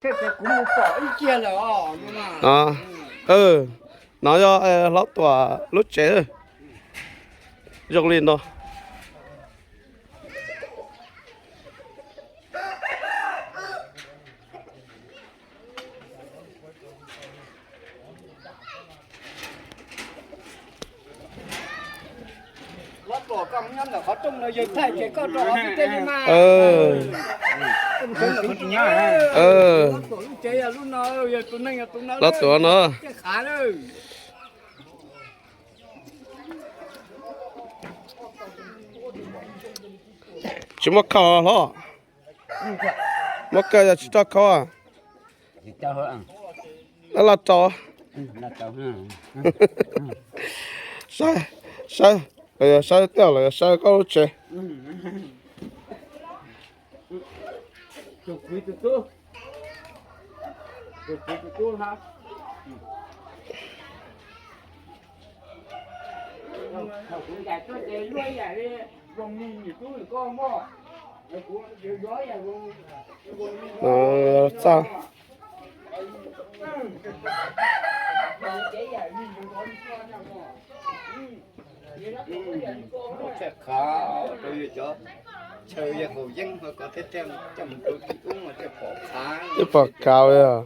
Kuv mus pom ib kiag lawm os. No yog Hlob Tuam lub tsev. Zoo li no. Hlob Tuam no. Tsis muaj khau hlob? Muaj kawg yog tsis tau khau. Los rau. Saib, saib, los yog saib tej los yog saib koj lub tsev. Txaj. Twb pom khav li os.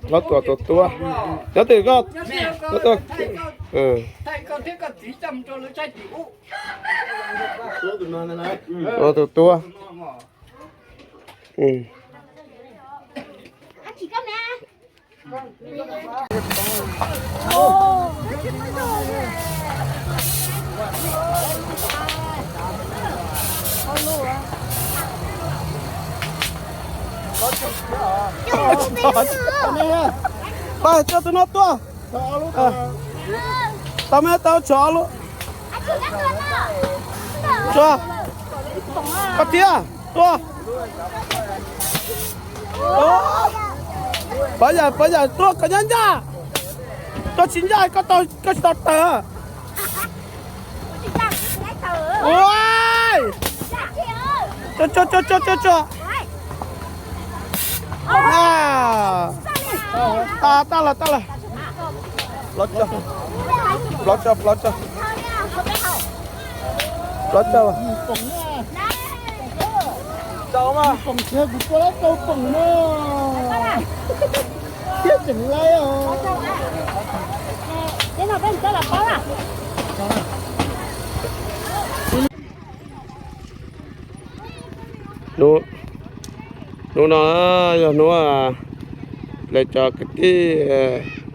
Hlob Tuam tus tub. Nyob twg koj? Tus tub. Pab, coj tus no tuaj. Tau me tau tsov lub. Tsov. Koj thiab tuaj. Pov yam, pov yam tuaj koj nyob ncaj. Koj tsis ncaj koj tsis tau tawg. Ua, tso tso tso tso tso. Tab lawm tab lawm. Plaub caug, plaub caug, plaub caug. Plaub caug. Kuv tua lab rau foom no. Thiab tseem laib os. Hnub no yog hnub lawv cov kwv tij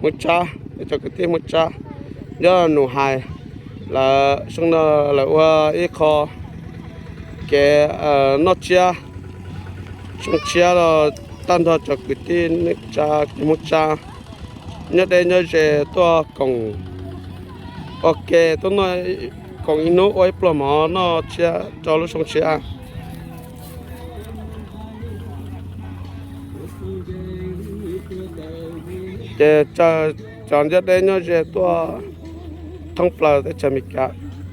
Hmoob Tsab, lawv cov kwv tij Hmoob Tsab nyob Nus Hais, lawv xyoo no lawv ua ib qho kev noj tsiab xyoo tshiab los tag nrho cov kwv tij neej tsa, kwv tij Hmoob Tsab nyob deb nyob ze tuaj koom ua ke, tuaj noj, koom ib hnub ua ib pluag mov noj tsiab rau lub xyoo tshiab. Ces cov nyob deb nyob ze tuaj thoob plaws teb chaws Amelikas,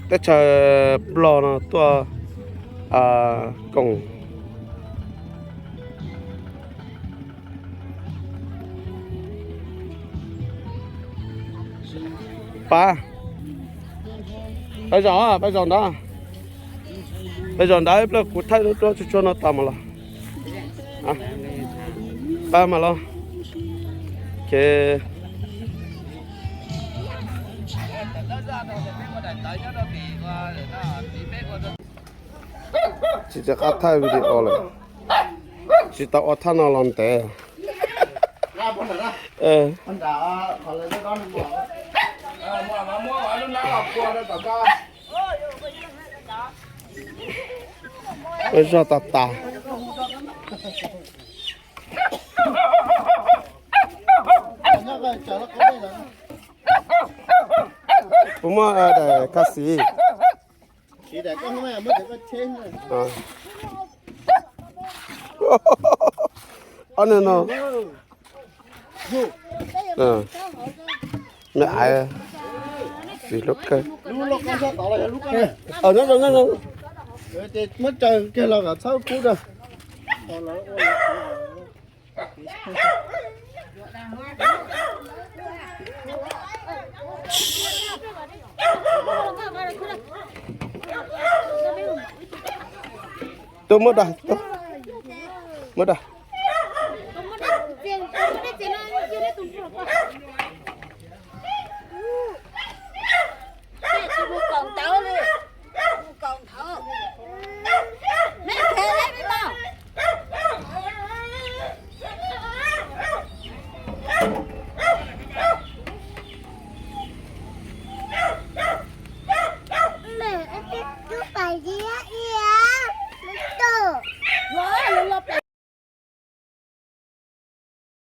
teb chaws Nplog no tuaj koom. Pab, pab zaum, pab zaum ntawd, pab zaum ntawd ib pliag kuv thaij lub duab tsuag tsuag no tas mas los. Pab mas los. Tsis rov qab thaij video lawm, tsis tau ua thaj no los ntev. Ua zog tas tas. Puas muaj daim khaj xis? Ob nws no. Me aiv, xis hlub kawg. Muab tsaws kiag los kom txhob kub rau. Tuaj muab dag, muab dag.